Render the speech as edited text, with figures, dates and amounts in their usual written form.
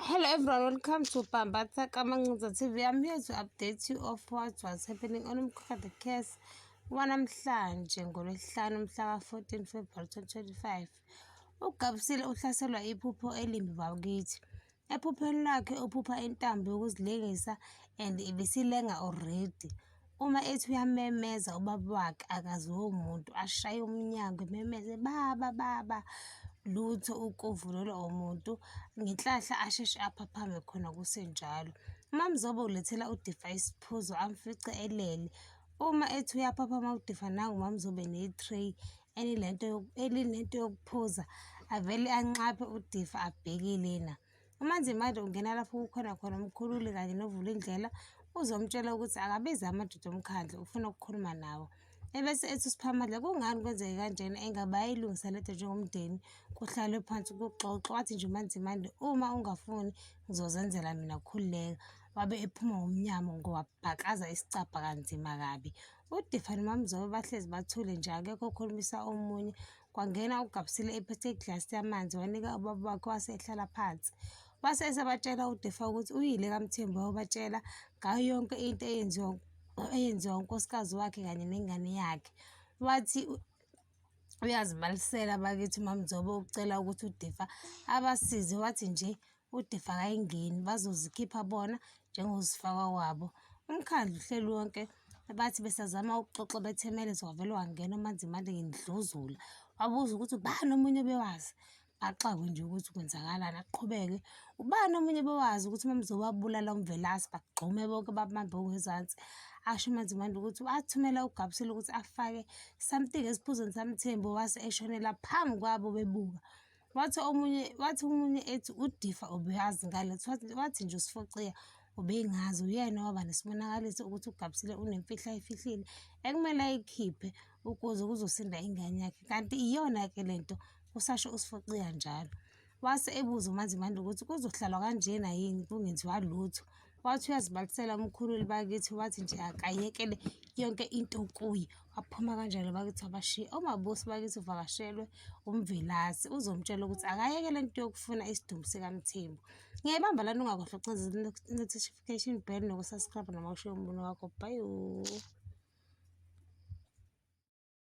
Hello everyone, welcome to Bambatha Kamancinza TV. I'm here to update you of what was happening on Umkhokha The Case wanamhlanje ngoLwesihlanu mhla ka-14 February 2025. UGabisile uhlaselwa iphupho elimbi bakithi. Ephupheni lakhe uphupha intambo yokuzilengisa and ibisilenga already. Uma ethi uyamemeza ubaba wakhe akaziwa umuntu ashaye umnyango ememeze baba baba lutho ukuvulelwa umuntu ngenhlahla asheshe aphaphame khona kusenjalo. UMaMzobe ulethela uDifa isiphuzo amfice elele. Uma ethi uyaphaphama uDifa nangu uMaMzobe ne-tray elinento yokuphuza avele anxaphe uDifa abheke lena. UMaNzimande ungena lapho kukhona khona uMkhululi kanye noVulindlela uzomtshela ukuthi akabize amadoda omkhandlu ufuna ukukhuluma nawo. Ebese ethi uSiphamandla kungani kwenzeke kanjena engabe bayayilungisa lento njengomndeni kuhlalwe phansi kuxoxwe. Wathi nje uMaNzimande uma ungafuni ngizozenzela mina khululeka. Wabe ephuma ngomnyango wabhakaza isicabha kanzima kabi. UDifa noMaMzobe bahlezi bathule nje akekho okhulumisa omunye. Kwangena uGabsile ephethe iglasi yamanzi wanika ubaba wakhe wase ehlala phansi. Wase esebatshela uDifa ukuthi uyile kaMthembu wayobatshela ngayo yonke into eyenziwa eyenziwa unkosikazi wakhe kanye nengane yakhe. Wathi uyazibalisela bakithi uMaMzobe ucela ukuthi uDifa abasize wathi nje uDifa akayingeni bazozikhipha bona njengozifaka kwabo. Umkhandlu uhleli wonke bathi besazama ukuxoxa bethemeleza kwavele wangena uMaNzimande ngendluzula wabuza ukuthi ubani omunye obewazi baxakwe nje ukuthi kwenzakalani aqhubeke ubani omunye bewazi ukuthi uMaMzobe wabulala uMvelase bagxume bonke babambe ongezansi asho uMaNzimande ukuthi wathumela uGabisile ukuthi afake something esiphuzweni saMthembu wase eshonela phambi kwabo bebuka Wathi omunye wathi omunye ethi uDifa ubeyazi ngalethu wathi nje uSifociya ubengazi uyena owaba nesibonakaliso ukuthi uGabisile unemfihlo ayifihlile ekumele ayikhiphe ukuze kuzosinda ingane yakhe kanti iyona-ke le nto kusasho uSifociya njalo. Wase ebuza uMaNzimande ukuthi kuzohlalwa kanjena yini kungenziwa lutho. Wathi uyazibalisela umkhululi bakithi wathi nje akayekele yonke into kuye. Waphuma kanjalo bakithi wabashiya. UMabusi bakithi uvakashelwe uMvelase uzomtshela ukuthi akayeke le nto yokufuna isidumbu sikaMthembu. Ngiyayibamba lana ungakhohlwa ukucinza i-notification bell nokusubscribe noma ushiye umbono wakho. Bye.